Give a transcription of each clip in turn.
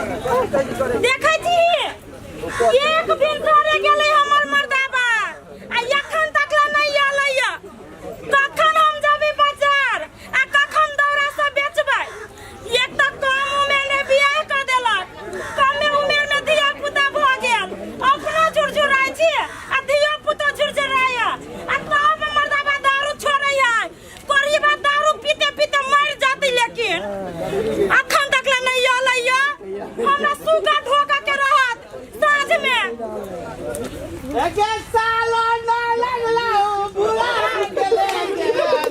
देखै छी एक दिन करे गेलै हमर मर्दाबा आ एखन तक ला नहि एलै या कखन हम जेबै बाजार आ कखन दौरा सब बेचबै। एक तऽ कम उमेर मे बियाह कऽ देलक, कमे उमेर मे धिया पुता भऽ गेल, अपनो झुरझुराइ छी आ धियो पुतो झुरझुराइ आ तब मर्दाबा दारू छोड़ै है। गरीबा दारू पीते पीते मर जाती, लेकिन अखन तक ले नहीं आलै या। हमरा सुगा ढोका के रहत साँझ में। एके सालो ना लगला बुला गेले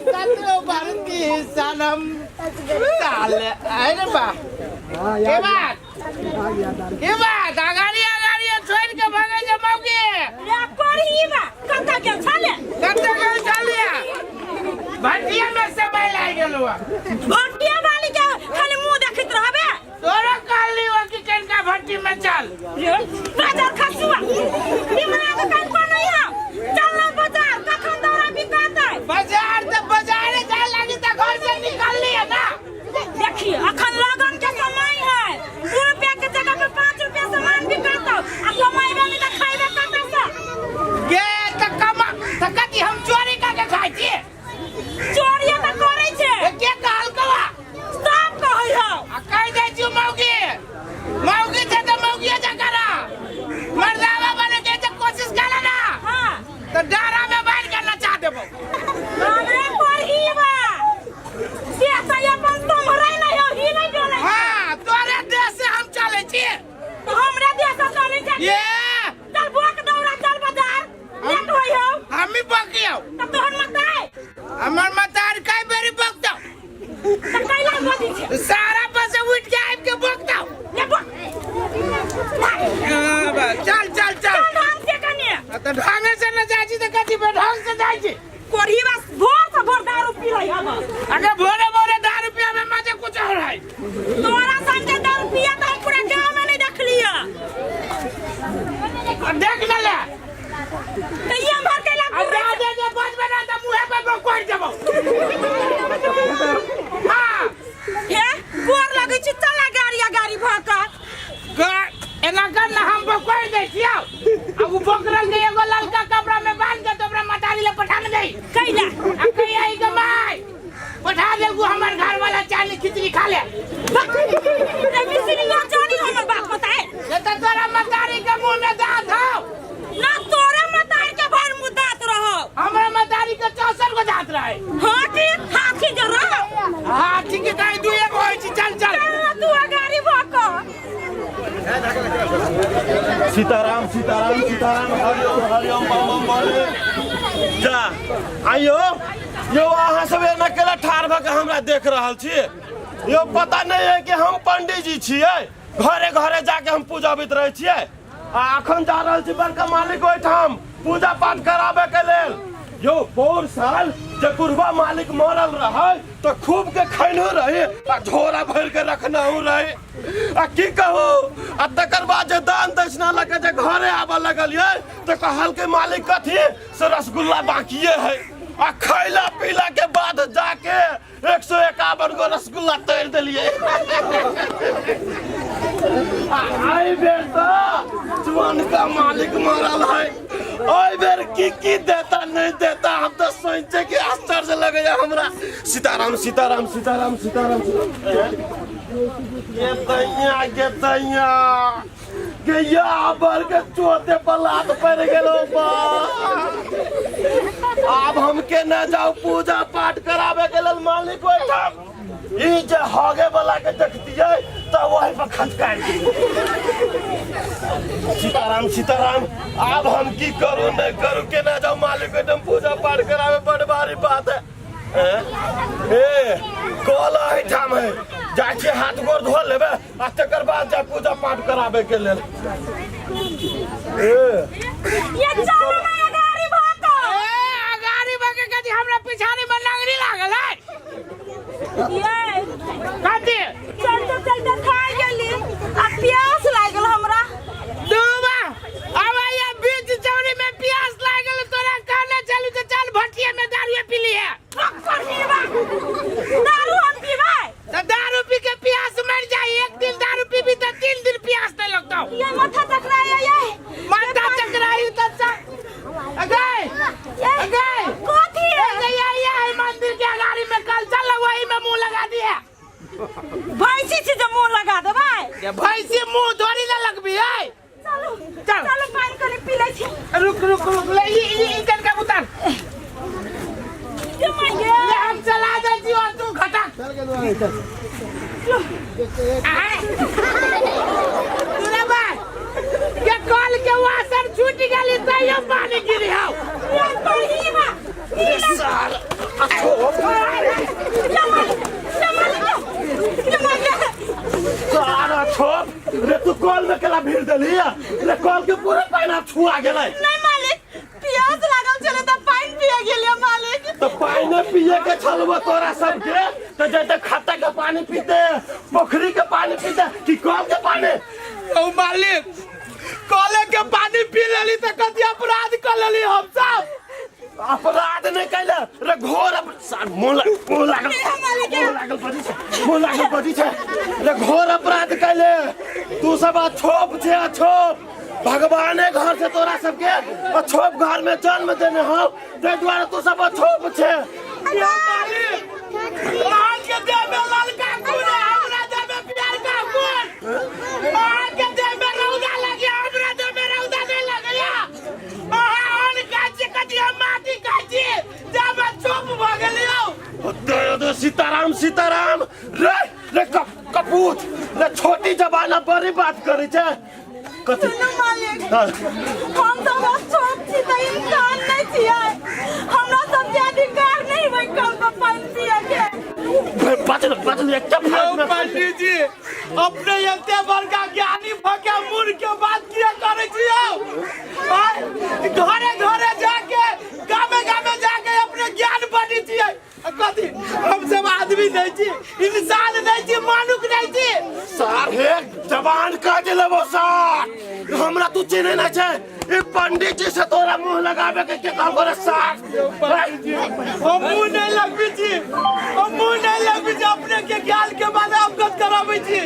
सतरो बरती सनम साले। अरे बा, के बात के बात, अगाड़ी अगाड़ी छोड़ के भगे जे मौगी रे करही बा, कतऽ गेल छले? कतऽ गेल छलियै? भटिया में समय लागि गेलो। भटिया वाली के खाली मुंह देखैत रहबे। तोरा कहली हो कि कनिका भट्टी में चल। रे बाजार खसुआ, दिमाग कनको नहीं है। चल ना बाजार, कखन दौरा बिकातै? बाजार तऽ बाजारे जाए लागी तऽ घर से निकलली है ना। देखिए अखन लगन के समय है, 2 रुपया के जगह पे 5 रुपया सामान बिकातौ आ कमाइबे नहीं तऽ खाइबे कतऽ से? गे तऽ कमा तऽ कथी हम चोरी करके खाइ छियै? चोरिये तऽ करै छै। ए, के कहलकौ? सब कहै हौ। आ कहि दै छियौ, मौगी मौगी छै तऽ मौगिए जकाँ रह, मर्दावा बने के जे कोशिश करे ना तऽ डारा में बान्हि के नचा देबौ। हमरे पर ही बा से तऽ अपन सम्हरै नहीं हो, ही नहीं डोलै। हाँ, तोरे देश से हम चलै छी। तऽ हमरे देश से चलै छै। ये चल बुआ के दौड़ा, चल बाजार, लेट होइ हौ। हम ही बकियौ। तऽ तोहर मताई? हमर मतार कई बेरी बकतौ। तऽ कैला बजै छै? सारा बस उठ के आबि के बकतौ। ले बक। हाँ, बस, चल चल चल। चल ढंग से कने। आ तऽ ढंगे से न जाइ छी तऽ कथी पे ढंग से जाइ छी? कोढ़ी बस भोर से भोर दारू पी लै हब। अगर भोरे भोरे दारू पिया में मजे कुछ और है। तोरा संगे दारू पिया तऽ हम पूरा गांव में नहीं देखलिय। आ देख न ले। तऽ ये भर कैला? आ जा दे जे बजबे ना तऽ मुँहे पे बकोड़ देबौ। हाँ। हे, गोर लगै छी, चला गाड़ी आ गाड़ी भऽ कऽ। एना कर ना, हम बकोड़ दै छियौ आ उ बकरल के एगो ललका कपड़ा में बांध के तोरा मतारी ले पठा न दे। कैला? आ कहिया ई के माय पठा देलकू, हमर घर वाला चाली खिचड़ी खा ले। रे मिश्री ना जानी हमर बाप बताए। ये तो तोरा मतारी के मुंह में दांत हौ। ना, तोरा मतारी के भर मुंह दांत रहो। हमरा मतारी के 64 गो दांत रहे। हाँ की हाथी जे रहो। हाँ ठीक है, कहीं दू एक होई छी। चल चल। चल तू अगाड़ी भऽ कऽ। सीताराम सीताराम सीताराम, हरिओम हरिओम बम बम बोले। जा आइयो यो, अहाँ सब एना केला ठाढ़ भऽ के हमरा देख रहल छी यो? पता नहीं है कि हम पंडित जी छियै, घरे घरे जाके हम पूजाबैत रहै छियै आ अखन जा रहल छी बड़का मालिक ओहिठाम पूजा पाठ कराबे के लेल। यो पौर साल जे बुढ़वा मालिक मरल रहे तऽ खूब के खैनहु रही आ झोरा भरि के रखनहु रही आ की कहू, आ तकर बाद जे दान दक्षिणा लऽ के जे घरे आबऽ लगलियै तऽ कहलकै मालिक कथी से रसगुल्ला बाकिए है आ खैला पीला के बाद जाके 151 गो रसगुल्ला तोड़ि देलियै। आ एहि बेर तऽ जुअनका मालिक मरल है, एहि बेर की की देता नहीं देता हम तऽ सोचै कि आश्चर्य लगैया हमरा। सीताराम सीताराम सीताराम सीताराम। गे दैया, गे दैया, गे या बर के चोते पर लात पड़ गेलो बा। आब हम के ना जाऊ पूजा पाठ कराबे के लेल मालिक ओहिठाम? ई जे हगे वाला के देखतियै तऽ वही पर खचकाइ दियै। सीताराम सीताराम। आब हम की करू नहीं करू, केना जाऊ मालिक ओहिठाम पूजा पाठ कराबे? बड़ भारी बात है। ए कल एहिठाम है, जाइ छी हाथ गोर धो लेबै आ तकर बाद जा पूजा पाठ कराबे के लेल। ए ये चलो ना गाड़ी भऽ कऽ। ए अगाड़ी बके कथी, हमरा पिछाड़ी में लंगड़ी लागल है? ये कथी? चलते चलते खा गेली आ प्यास लागल हमरा। डूबा अब ये बीच चौरी में प्यास लागल तोरा? कहने चलू तो चल भटिया में दारू पी ली है। दारू हम पीबै? तो दारू पी के प्यास मर जाए। एक दिन दारू पीबी तो 3 दिन गे भैंसी मुंह धोरी ना लगबी है। चलू। चल। चलू, पानि कनि पी लै छी। रुक रुक रुक, ले ई ई ई कनका उतार। के माय गे। ले हम चला दै छी और तू घटक। आय। तोरा बाय के कल के वासर छूट गेली तैयो पानी गिरी हौ। ये पढ़ी बा। सार अछोप। ये मालिक, ये मालिक, ये मालिक। सार अछोप रे, तू कल में केला भीड़ देली रे? कल के पूरा पानी छुआ गेलै। नहीं मालिक, प्यास लागल छलै तऽ पानि पिए गेलियै मालिक। तो पानी पिए के छलबो तोरा सबके तो जैते खाता के पानी पीते, पोखरी के पानी पीते कि कल के पानी? ओ मालिक, कले के पानी पी लेली तऽ कथी अपराध कर लेली हम सब? अपराध नहीं कैले रे, घोर सार मुंह लागल, मुंह लागल बजी छै, मुंह लागल बजी छै रे। घोर अपराध कैले तू सब, अछोप छे अछोप। भगवाने घर से तोरा सबके अछोप घर में जन्म देने हो, ताहि दुआरे तू सब अछोप छे। यो मालिक, अहाँ के देह में ललका खून है, हमरा देह में पियरका खून। अहाँ के देह में रौदा लगे, हमरा देह में रौदा नहीं लगैया। अहाँ अन्न खाइ छी, कथी हम माटी खाइ छी जब चुप भऽ गेलियौ। दे सीताराम सीताराम। रे रे कपूत रे, छोटी जबाना बड़ी बात करै छै कथी? सुनू मालिक। हाँ। हम सब छोट छी तऽ इंसान नहि छियै? हमरा सबके अधिकार नहि होइ कल पर पानि पिए के? बचल बचल एकटा यौ फालतू में। पंडित जी, अपने एते बड़का ज्ञानी भऽ के मूर्ख के बात किया करै छी यौ? आँय? घरे घरे जाके, गामे गामे जाके अपने ज्ञान बनी छियै। आ कथी हम सब आदमी नहीं छी, इंसान नहीं छी, मानुख नहीं छी? सार हे, जबान काट लेबो सार। हमरा तू चिन्है नहि छै? ई पंडित जी से तोरा मुंह लगाबे के के कहलको रे सार? हम मुंह नहीं लगबै छी, हम मुंह नहीं लगबै छी। अपने के ज्ञान के बाद अवगत कराबै छी।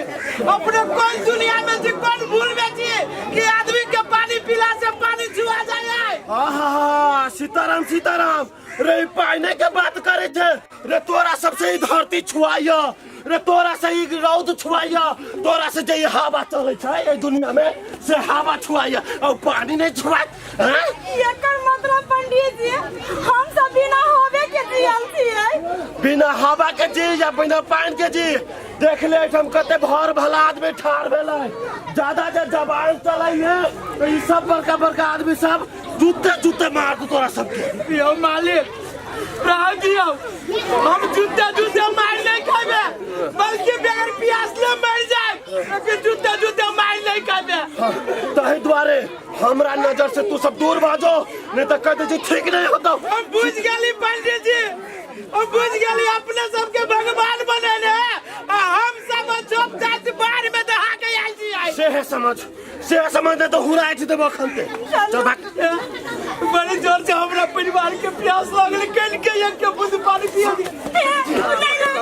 अपने कोन दुनिया में छी, कोन भूल में छी कि आदमी के पानी पीला से पानी छुआ जाए है? आहा, सीताराम सीताराम। रे ई पाइने के बात करे छे रे? तोरा सबसे ई धरती छुआइय रे, तोरा से ई रौद छुआइय, तोरा से जे ई हवा चलै छै एहि दुनिया में से हवा छुआइय और पानी नहीं छुआत हैं? एकर मतलब पंडित जी, हम सब बिना होबे के जियल छियै? बिना हवा के जी या बिना पानी के जी। देख ले एहिठाम कते भर भला आदमी ठाढ़ भेलै। ज्यादा जे जबान चलै है तो ई सब बड़का बड़का आदमी सब जूते जूते मार दू तोरा सबके। यौ मालिक, रह दियौ, हम जूते जूते मार नहीं खेबे, बल्कि बगैर प्यास ले मर जाए, लेकिन जूते जूते मार नहीं खेबे। तही दुआरे हमरा नजर से तू सब दूर भाजो, नहीं तो कह दे छी ठीक नहीं होतो। हम बुझ गेली पंडित जी, हम बुझ गेली। अपने सबके भगवान बनेने है आ हम सब चुप जात बाढ़ में दहा के आयल छी आइ। से है समझ, से है समझ, नहीं तो हुराइ छी देबो अखन ते। चल भाग। बड़ी जोर से हमरा परिवार के प्यास लागल, कल के एक के बूंद पानी पिया दी।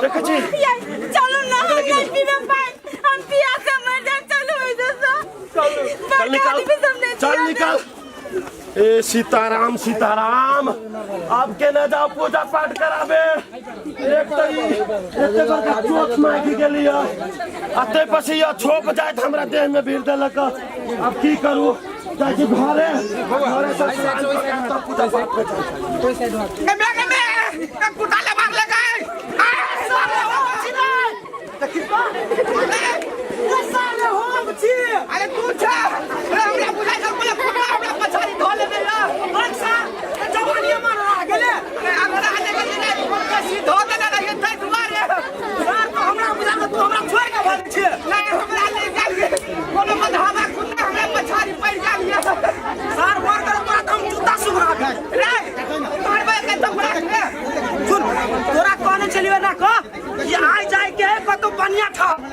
देखै छी। चलू ना, हम नहीं पीबे पानि, हम प्यास से मर जाए। चलू इधर से। चलू। चल निकाल। आदमी सब नहीं चल जिया। निकाल। ए सीताराम सीताराम, अब के न जाओ पूजा पाठ कराबे। एक तो ई एते बड़का चोट मागि गेली है आ ताहि पर से ई छोप जाइत हमरा देह में भीड़ देलक। अब की करू? जाइ छी घरे, घरे से स्नान कऽ के तब पूजा पाठ पे जाइ छी। गे गे गे कुटा ले मार ले गए। आ साले हो छी रे, ए साले हो छी। अरे तू छे रे, हमरा बुझाइ छल पहिले कुटा हमरा पछाड़ी धो लेने रे। अच्छा जवानी मार रह गेले। अरे हमरा ले गेले रे, कसी धो देने रहिए तै दुआरे। सर तो हमरा बुझा तू हमरा छोड़ के भाग छी। नहीं, हमरा ले गेल कोनो मधावा कुत्ता हमरा पछाड़ी पड़ गेल। सर मार कर तोरा तो हम जूता सुघरा दे रे, मारबे के तो रे। सुन, तोरा कहने चलियो ना कह कि आइ जाय के है कतौ बढ़िया ठाम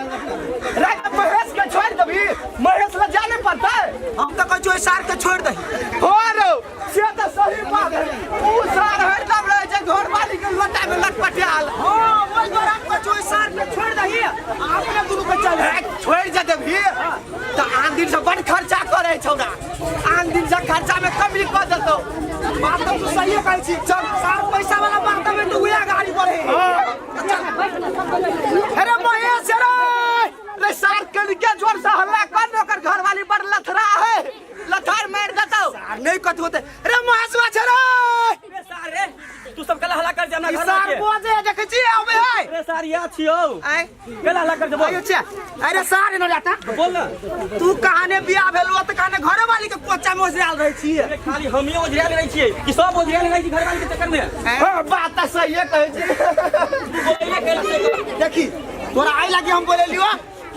रे। महेश के छोड़ देबी? महेश ल जाने पड़तै। हम तऽ कहै छियौ सार के छोड़ दही। हो रो, से तऽ सही बात है। ऊ सार हरदम रहे छै घरवाली के लोटा में लटपटायल। हाँ, ओहि दुआरे हम कहै छियौ सार के छोड़ दही आ अपने दुनू के चल। छोड़ जे देबही तऽ आन दिन से बड़ खर्चा करे छौड़ा, आन दिन से खर्चा में कमी कऽ देतौ। बात तऽ तू सहिए कहै छी। चल सार, पैसा वाला बात में तऽ उहे गाड़ी बढ़े। अरे महेश रे रे, सार कनिके जोर से देखिए कथी होते रे महेशवा छै रे। रे सार रे, तू सब कला हल्ला कर जे हमरा ई घर सार में के। बोजे देखै छी आबे है। रे सार या छियौ। आय कला हल्ला कर जे बोल। आयो छै। अरे सार एना जाता। बोल ना। तू कहाने बियाह भेलौ त कहाने घरे वाली के कोचा में ओझरायल रहै छी। अरे खाली हमियो ओझरायल रहै छियै कि सब ओझरायल रहै छी घरवाली के चक्कर में? हाँ, बात तऽ सहिए कहै छी। तू बोलैले कैला से कर। देखी तोरा आइ लागी हम बोलेलियो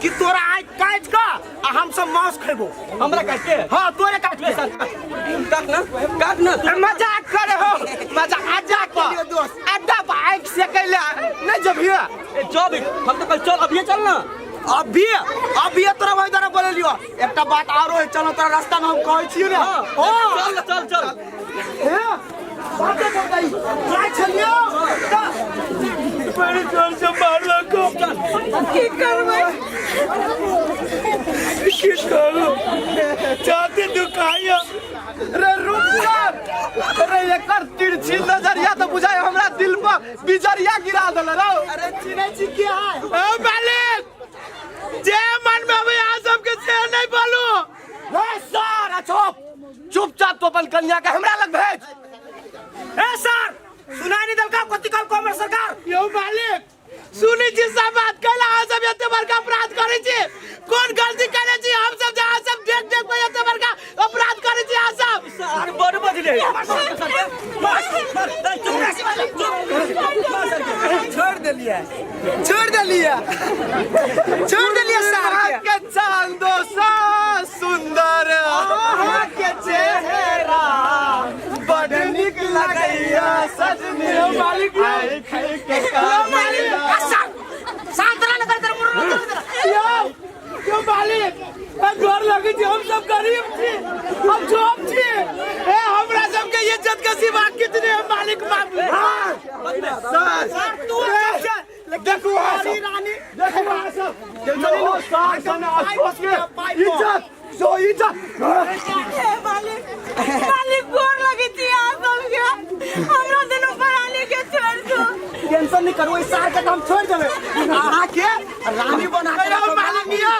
कि तोरा आइ काटि कऽ आ हम सब मांस खेबो। हमरा काट के? हाँ तोरे काट ले के। सार, काट ना, काट ना तू। मजाक करे हो, मजाक। अड्डा पर, दोस्त। अड्डा पर आँखि सेकै ले नहीं जबियो। ए जब हम तो कल चल, अभिये चल ना। अभी अभी तोरा भाई द्वारा बोलेलियो एकटा बात आरो है, चलो तोरा रास्ता में हम कहै छियो ने। हाँ, ओ चल ना, चल चल। हे बाते बताई जाय छलियो त बड़ी जोर से मारलको। की करबै? की करू, छाती दुखाइयो। रे रुक सर, रे एकर तिरछी नजरिया तो बुझाय हमरा दिल पर बिजरिया गिरा देल रो। अरे चिन्है छी के है? ओ मालिक, जे मन में अबै अहाँ सबके से नहीं बोलू। रे सर चुप चुपचाप तो अपन कन्या के हमरा लग भेज। ए सर सुनाई नहीं देलका कथी कहलको हमर सरकार? यौ मालिक सुनै छी सब बात, कैला अहाँ सब एते बड़का अपराध करै छी? कोन गलती करै छी हम सब जे अहाँ सब देख देख के एते बड़का अपराध करै छी अहाँ सब? सार बड़ बजले। मार मार, ए, चुप चुप, मार सर के। छोड़ देलिए, छोड़ देलिए, छोड़ देलिए सार के। के चांदो सा सुंदर अहाँ के चेहरा बड़ नीक लगैया सजनी। मालिक आई खाई के मालिक काला। शांत रह कर तेरे मुंह। यौ यौ मालिक, घर लगे छी, हम सब गरीब छी, हम छोट छी, ए हमरा सबके इज्जत के सिवा कितने है मालिक बाबू। सर तू देखू अहाँ सब। रानी देखू अहाँ सब। देखू सार सने अफसोस के इज्जत सो इज्जत। हे मालिक, मालिक गोर लगै छी अहाँ सबके, हमरा दुनू प्राणी के छोड़ दू। टेंशन नहीं करू, इस सार के तो हम छोड़ देबै, अहाँ के रानी बना के यौ राखब। मालिक यौ,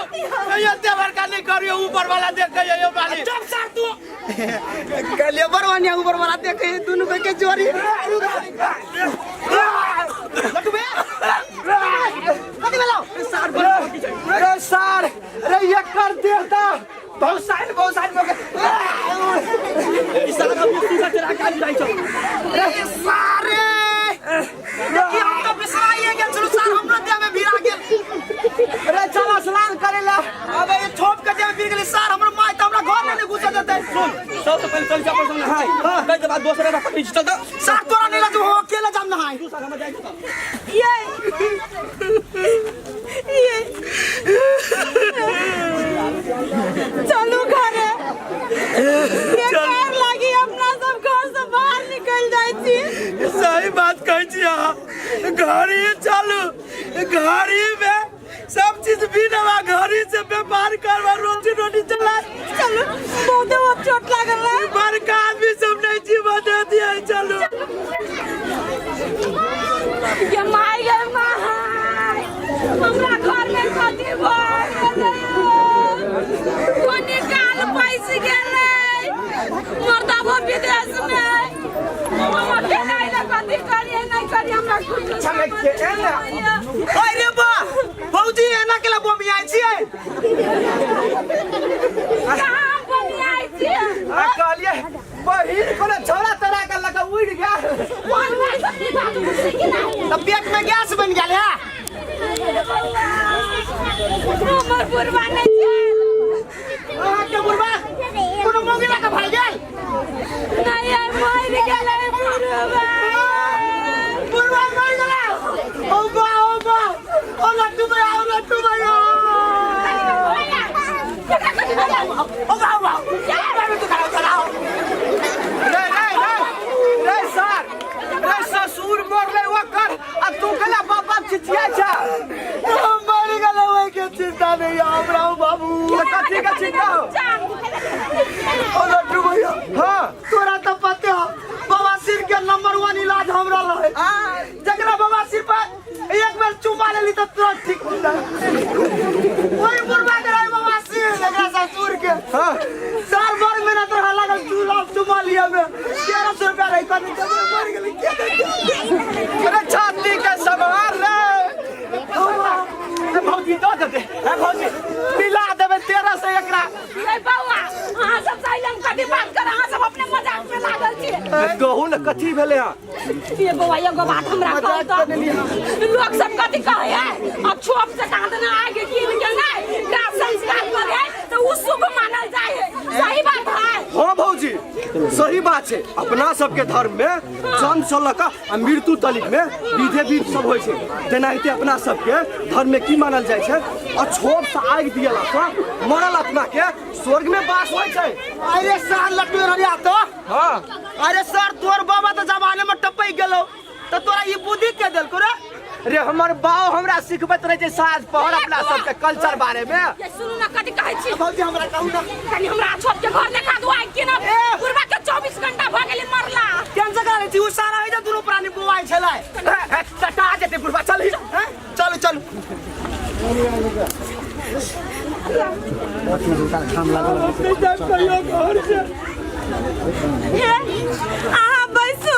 एते बड़का नहीं करियौ, ऊपर वाला देख के यौ मालिक। चुप सार तू कलिए बरवानिया ऊपर वाला देखे दुनू के जोड़ी। लट्टू बे कथी भेलौ? सार बड़ बकी छै। रे सार रे एकर देहता भौसाइन भौसाइन भऽ गेल। ई सार अभी सूखा चढ़ा के आबि जाइ छौ। रे सारे देखिए हम तो बिसराइए गेल छलहुँ सार, हमरो देह में भिड़ा गेल। रे चल स्नान करे ला। अबे ये छोप के देह में भिड़ गेली सार, हमरो माय त हमरा घर में नहीं घुसे देतै। सुन, सबसे पहिले चल जा अपन नहाय, ताहि के बाद दोसर हमरा पकड़ी चल त। सार तोरा नहीं लजू, हम अकेले जाम नहाय। तू सार हमरा जाइ छौ। ये ये चलू घरे, बेकार लागी अपना सब घर से बाहर निकल जाइ छी। सही बात कहै छी अहाँ, घरे चलू, घरे में सब चीज बिनवा घरे से व्यापार करवा रोजी रोटी चला। चलू, बहुत बहुत चोट लागल रहे। बड़का आदमी सब नहीं जीवन दे दिया। चलू। ये माय गे my, हमरा घर में कथी भऽ गेलै? कोनी काल पैस गेलै, मर्दाबो विदेश में, हम अकेला अइले कथी करिए नहीं करिए, हमरा कुछ समझ नहीं आबैया। अरे बा भौजी एना केला बोमियाइ छियै? कहाँ बनियाइ छियै? आ कहलिए बहिन कोनो छोरा तोरा के लके उड़ गेल। कोन भाई सब की बात बुझै कि नहीं? त पेट में गैस बन गेल है। हमर बुढ़वा नहीं छै। अहाँ के बुढ़वा कोनो मोगिला के भाग गेल? नहीं, मरि गेलै बुढ़वा। बुढ़वा मर गेलै। ओ बा ओ बा ओ लट्टू भैया, ओ लट्टू भैया, ओ बा ओ बा तू खड़ा चलाओ। रे रे रे रे सर रे, ससुर मरले ओकर आ तू केला बाप बाप चिचिया छा? मर गेलै ओहि के चिंता नहीं है हमरा बाबू। तो कथी के चिंता हो? ओ लट्टू भैया। हाँ। तोरा तो पते हो बवासीर के नंबर 1 इलाज हमरा रहे, जकरा बवासीर पर एक बेर चुमा लेली तो तुरंत ठीक हो जाए। वही बुढ़वा के रहे बवासीर, जकरा ससुर के। हाँ। साल भर मेहनत रहा लागल चूल्हा चुमा सारे कनी जब मर गेलै के देख अरे छाती के समार रे ए भौजी दऽ दे ए भौजी मिला देबै 13 से एकरा। रे बौआ, अहाँ सब सही हम कथी बात कर, अहाँ सब अपने मजाक में लागल छी। कहू ने कथी भेलै हँ? ये बौआ, एगो बात हमरा कहू मजाक तो, कऽ लोग सब कथी कहै है? अब छोप से कांदना आगे गिर के नहीं दाह संस्कार करे है तो उ शुभ मानल जाए है, सही बात है? हाँ भौजी, सही बात छै। अपना सबके धर्म में जन्म से लऽ कऽ आ मृत्यु तलिक में विधे विध सब होइ छै। तेनाहिते अपना सबके धर्म में की मानल जाइ छै? अछोप से आगि दियला सँ मरल आत्मा के स्वर्ग में वास होइ छै। अरे सर लट्टू हरिया तो। हाँ। अरे सर, तोर बाबा तो जमाने में टपक गेलो, तो तोरा ई बुद्धि के देलको रे? रे हमर बाप हमरा सिखबैत रहे छै साँझ पहर अपना सबके कल्चर बारे में। ये सुनू ना, कथी कहै छी? भौजी, हमरा कहू ना। कनी हमरा छोट के घर देखा दू आइ कि ना। बुढ़वा के 24 घंटा भ गेलै मरला। टेंशन करा लै छी, उ सारा है जे दुनू प्राणी बोआइ छलै। टटा जेतै बुढ़वा, चल ही। चलू चलू। हे, अहाँ बैसू,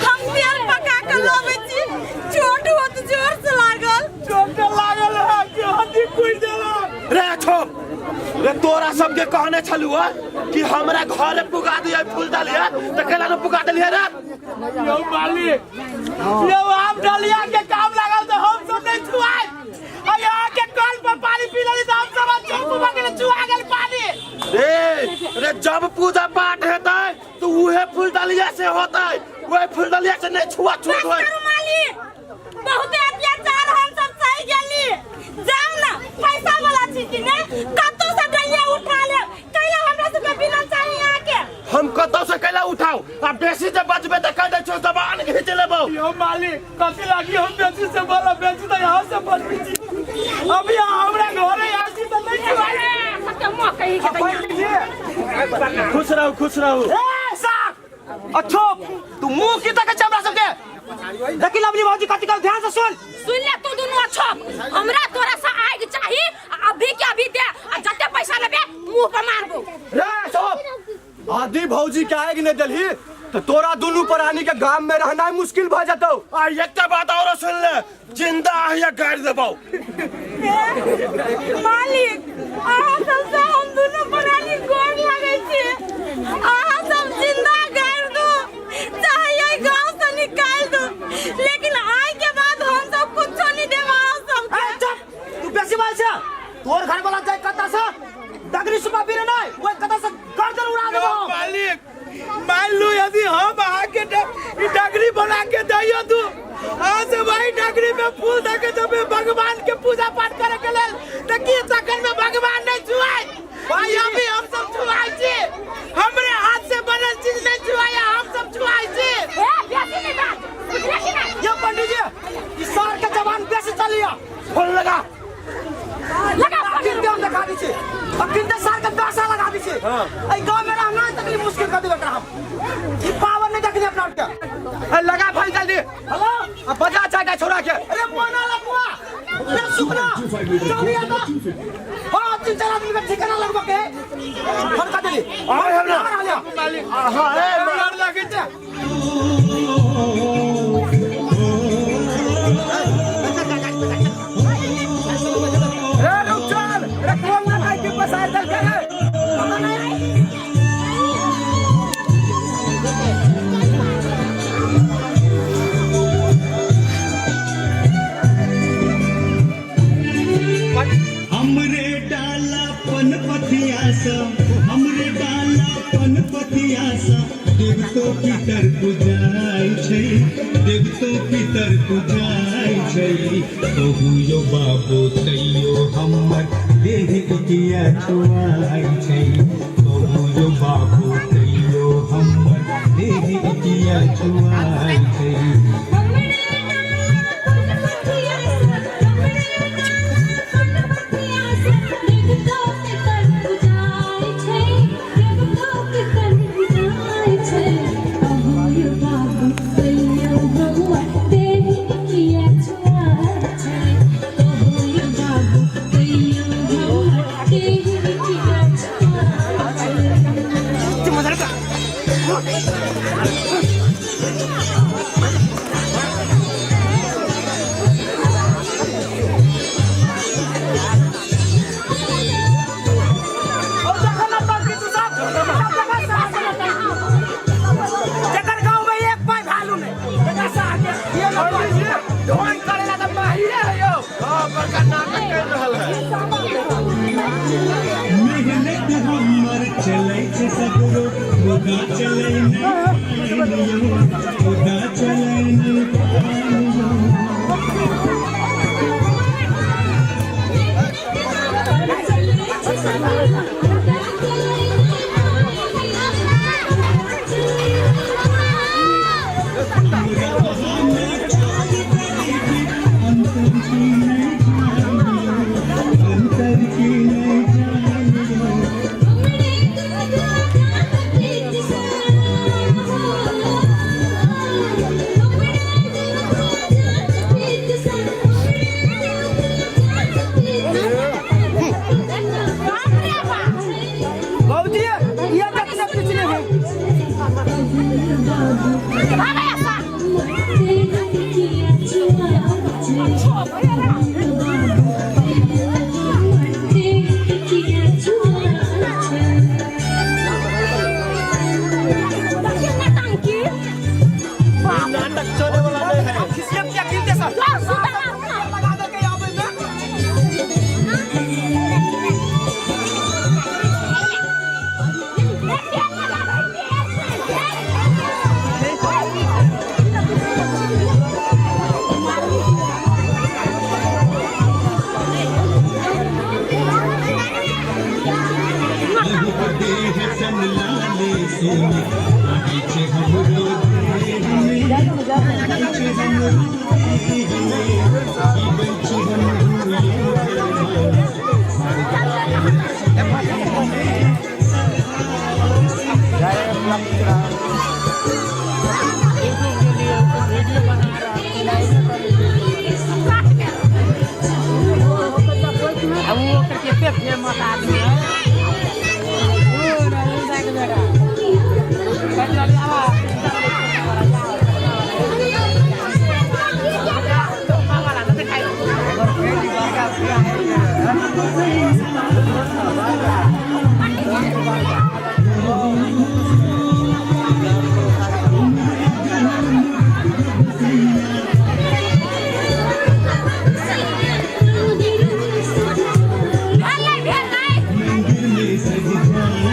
हम तेल पका के लबै छी। चोट होत जोर से लागल। चोट लागल है कि हड्डी टूटि गेल। रे छोप रे, तोरा सबके कहने छलू है कि हमरा घरे पुगा दिया फूल डालिया, त केला न पुगा देलियै रे? यौ मालिक, यौ आम डलिया के काम लागल तो हम सब नहीं छुआए। आ यहाँ के कल पर पानी पी लेली तो हम सब चौक पर गेल, छुआ गेल पानी। रे रे, जब पूजा पाठ हेतै तो उहे फूल डालिया से होतै, वही फूल डालिया से नहीं छुआ छूत बस होय। करू मालिक, बहुते अत्याचार हम सब सही गेली। जाउ ना, पैसा वाला छी कि ने, कतौ से डलिया उठा ले। कैला हमरा सबके बिना चाही यहाँ के? हम कतौ से कैला उठाऊ? आ बेसी जे बजबे त कह दै छौ जबान घीच लेबौ। यौ मालिक, कथी लागी हम बेसी से बोला? बेसी तो यहाँ से बचबी छी। अभी यहाँ हमरा घरे आयल छी तो नहीं छुआई। सबके मुँह कही के दैया। खुश रहू, खुश रहू। ए साहब अच्छो, तू मुंह की तक हमरा सबके देखी लवली भौजी कथी कल, ध्यान से सुन। सुन ले तू दुनू अच्छो, हमरा तोरा से आग चाही, आ अभी के अभी दे, आ जते पैसा लेबे मुंह पर मारबो। रे चुप, आदि भौजी के आगि नहि देलही तो तोरा दुनू प्राणी के गाम में रहना मुश्किल भ जतौ। आ एकटा बात और सुन ले, जिंदा आहिया गाड़ि देबौ। मालिक, अहाँ सबसे हम दुनू प्राणी गोर लागै छी। अहाँ सब जिंदा गाड़ि दू चाहे एहि गांव से निकाल दू, लेकिन आइ के बाद हम सब कुछो नहीं देब अहाँ सबके। ए चुप, तू बेसी बाल से तोर घर वाला जाय कता से डगरी सुपा पीरे नहीं, ओइ कता से गर्दन उड़ा देबो हम। मालिक, मान लू यदि हम अहाँके ई डगरी बना के दैयो तू अहाँ से वही डगरी में फूल दे के जब भगवान के पूजा पाठ करे के लेल, त की तखन में भगवान नहीं छुआई? भाई, अभी हम सब छुआई छी, हमरे हाथ से बनल चीज नहीं छुआई, हम सब छुआई छी। ए, बेसी नहीं बात बुझले कि नहीं? ये पंडित जी, ई सार के जवान बेसी चलिया। फोन लगा। लगा फोन। अखिन हम देखा दी छी, अखिन ते सार के दशा लगा दी छी। एहि गांव में रहना तकलीफ मुश्किल कर देबे एकरा हम। ई पावर नहीं देखनी अपना के। ए, लगा फोन जल्दी। हेलो। आ बजा चाटा छोड़ा के। अरे मोना लगुआ, अरे सुकना जल्दी आता। हाँ, तीन चार आदमी का ठिकाना लगवा के फोन कर देली। आए हम ना। मालिक, हाँ, ए, डर लगे छै। रे रुक चल रे, कौन ना खाई के पसार दल के रे? हमरे डाला पन पथिया सा, हमरे डाला पन पथिया सा, देवतो पितर पूजाइ छै, देवतो पितर पूजाइ छै। कहू यो बाबू तैयो हमर देह किया छुआइ छै? कहू यो बाबू तैयो हमर देह किया छुआइ छै? Thank you. यौ मुदा चलै नहि पाल यौ। अंतर की नहीं जान यौ। भौजी ये देखने पिछले है। नाटक चले वाला नहीं है। खिसिया किया गिरते सर लगा दे के आबै में। अहुक देह सन लाले सोना लागै छै हमरो देह मे, लागै छै हमरो देह मे, जीबै छी हमहूँ यौ भैया। मंदिर में सज जाए छै।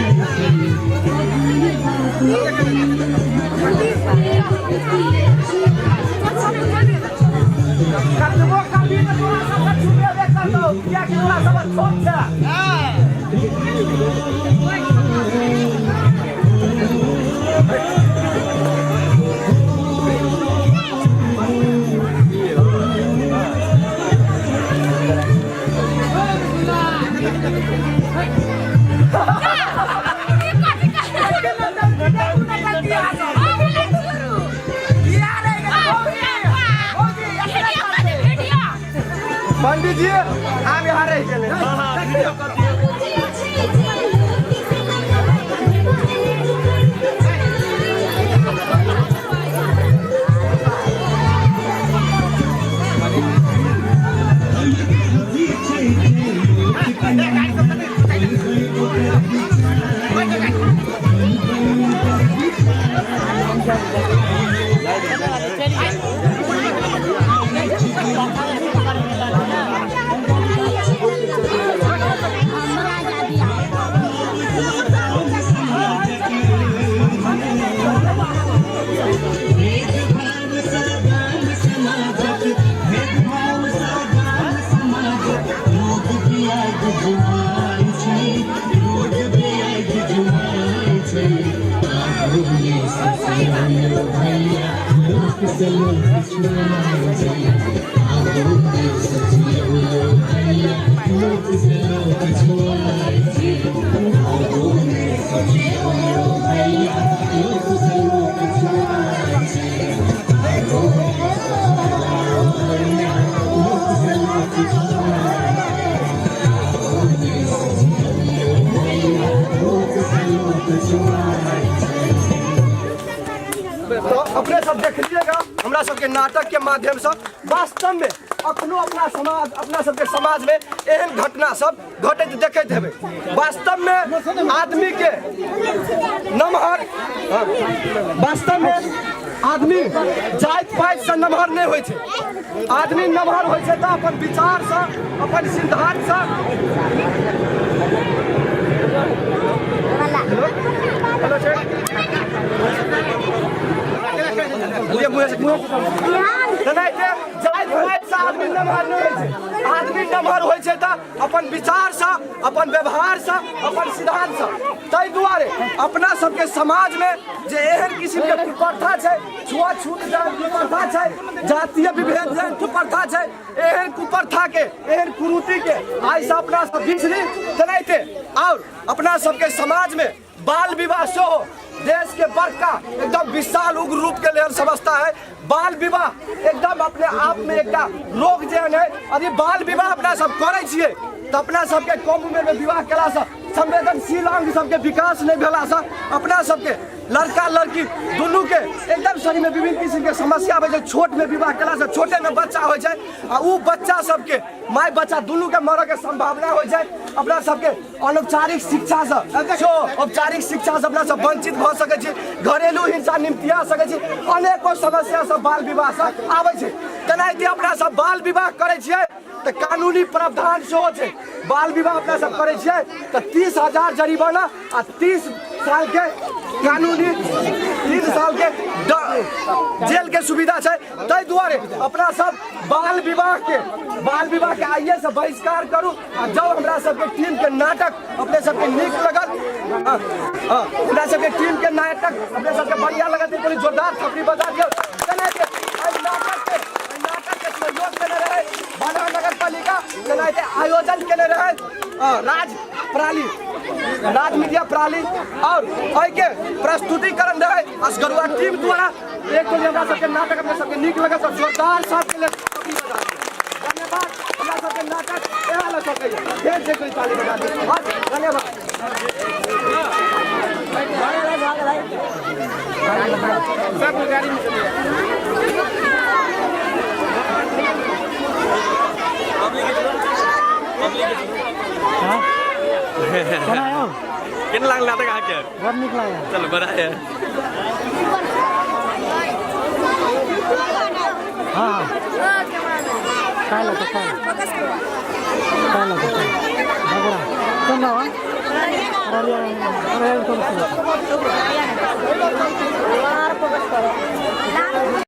कतबो करबी तऽ तोरा सबके छुपेबे करतौ, कियाकि तोरा सबक छोट छै। पंडित जी आब यहाँ रहि गेलै। हाँ हाँ, वीडियो कर दियौ। अभी छै जे लोक बनबै ओकर विचार, बनबै ओकर विचार। भेदभाव सँ गाम समाजक, भेदभाव सँ गाम समाजक लोग बियाह जुआइ छै, लोग बियाह जुआइ छै। आगू मे ससियौ भैया, लोक सँ लोक छुआइ छै। आगू मे ससियौ भैया, लोक सँ लोक छुआइ छै। आगू मे ससियौ भैया, लोक सँ लोक छुआइ छै। आगू मे ससियौ भैया, लोक सँ लोक छुआइ छै। आगू मे ससियौ भैया, लोक सँ लोक छुआइ छै। तऽ अपने सब देखलिएगा हमरा सबके नाटक के माध्यम से वास्तव में अखनो अपना समाज, अपना सबके समाज में एहन घटना सब घटैत देखैत हेबै। वास्तव में आदमी के नमहर, हाँ, वास्तव में आदमी जाति पाति से नमहर नहि होइ छै। आदमी नमहर होइ छै तऽ अपन विचार से, अपन सिद्धांत से। Hello hello. अपन सिद्धांत से। ताहि दुआरे अपना सबके समाज में जे एहन किस्म के कुप्रथा छै, छुआछूत जेहन कुप्रथा छै, जातीय विभेद जेहन कुप्रथा छै, एहन कुप्रथा के, एहन कुरीति के आइ से अपना सब बिसरी तेनाहिते। और अपना सबके समाज में बाल विवाह सेहो देश के बड़का एकदम विशाल उग्र रूप के लेल समझता है। बाल विवाह एकदम अपने आप में एकटा रोग जेहन है। यदि बाल विवाह अपना सब करै छियै तऽ अपना सबके कम उम्र में विवाह केलासँ संवेदनशील अंग सबके विकास नहि भेलासँ अपना सबके लड़का लड़की दुनू के एकदम शरीर में विभिन्न किस्म के समस्या आबै छै। छोट में विवाह केलासँ छोटे में बच्चा होइ छै आ उ बच्चा सबके माय बच्चा दुनू के मरऽ के संभावना होइ छै। अपना सबके अनौपचारिक शिक्षासँ सेहो औपचारिक शिक्षासँ अपना सब वंचित भऽ सकै छी, घरेलू हिंसा निपटिया सकै छी, अनेको समस्या सब बाल विवाहसँ आबै छै। तेनाहिते अपना सब बाल विवाह करै छियै तऽ कानूनी प्रावधान सेहो छै। बाल विवाह अपना सब करै छियै तऽ 30,000 जरिमाना आ 30 साल के कानूनी 3 साल के जेल के सुविधा छै। ताहि दुआरे अपना सब बाल विवाह के आइए से बहिष्कार करू। आ जब हमरा सबके टीम के नाटक अपने सबके नीक लगल, हमरा सबके टीम के नाटक अपने सबके बढ़िया लगल, तो जोरदार थपड़ी बजा दियौ। तेनाहिते एहि नाटक के सहयोग केने रहे बना नगर पालिका, तेनाहिते आयोजन केने रहे राज प्राली, राज मीडिया प्राली, और एहिके प्रस्तुतिकरण रहे असगरुआ टीम द्वारा। एक तो हमरा सबके नाटक अपने सबके नीक लगल तऽ जोरदार सबके लेल थपड़ी बजा दियौ। धन्यवाद। हमरा सबके नाटक इएह लऽ सकैए। फेर से कोई ताली बजा दियौ। बस, धन्यवाद। केना लागल नाटक अहाँके? बड़ नीक लागल। चलू बड़ा है। हाँ काय लागतं काय काय लागतं बघा कोण नाव आहे? अरे अरे अरे कोण?